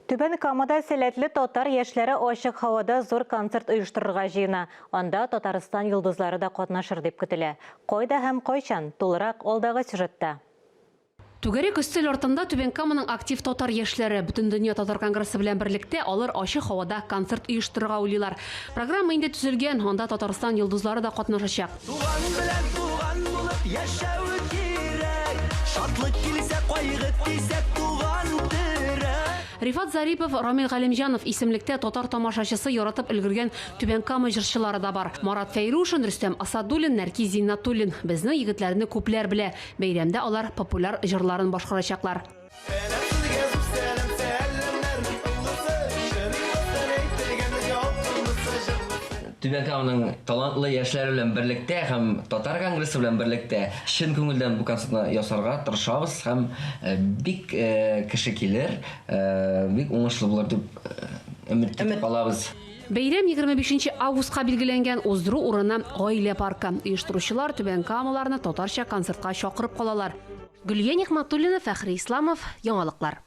Түбән Камада сәләтле татар яшьләре ачык һавада зур концерт оештырырга җыена. Анда Татарстан йолдызлары да катнашыр дип көтелә. Кайда һәм кайчан? Тулырак алдагы сюжетта. Түгәрәк өстәл артында Түбән Каманың актив татар яшьләре. Бөтендөнья татар конгрессы белән берлектә алар ачык һавада концерт оештырырга уйлыйлар. Программа инде төзелгән, анда Татарстан йолдызлары да катнашачак. Туган белән туган булып яшәү кирәк. Шатлык килсә, кайгы тисә, туган терәк. Рифат Зарипов, Рамил Галимҗанов исемлектә татар тамашачысы яратып өлгергән Түбән Кама җырчылары да бар. Марат Фәйрушин, Рөстәм Асадуллин, Нәркиз Зиннатуллин. Безнең егетләрне күпләр белә. Бәйрәмдә алар популяр җырларын башкарачаклар. Сәлам сезгә зур сәлам, сәламнәрнең олысы, Чын ихластан әйтелгән җаваплысы, җылысы. Түбән Каманың талантлы яшьләре белән берлектә һәм Татар конгрессы белән берлектә чын күңелдән бу концертны ясарга тырышабыз һәм бик кеше килер, бик уңышлы булыр дип өмет итеп калабыз. Бәйрәм 25 нче августка билгеләнгән, уздыру урыны, Гаилә паркы. Оештыручылар түбәнкамалыларны татарча концертка чакырып калалар. Гөлия Нигъмәтуллина, Фәхри Исламов, Яңалыклар.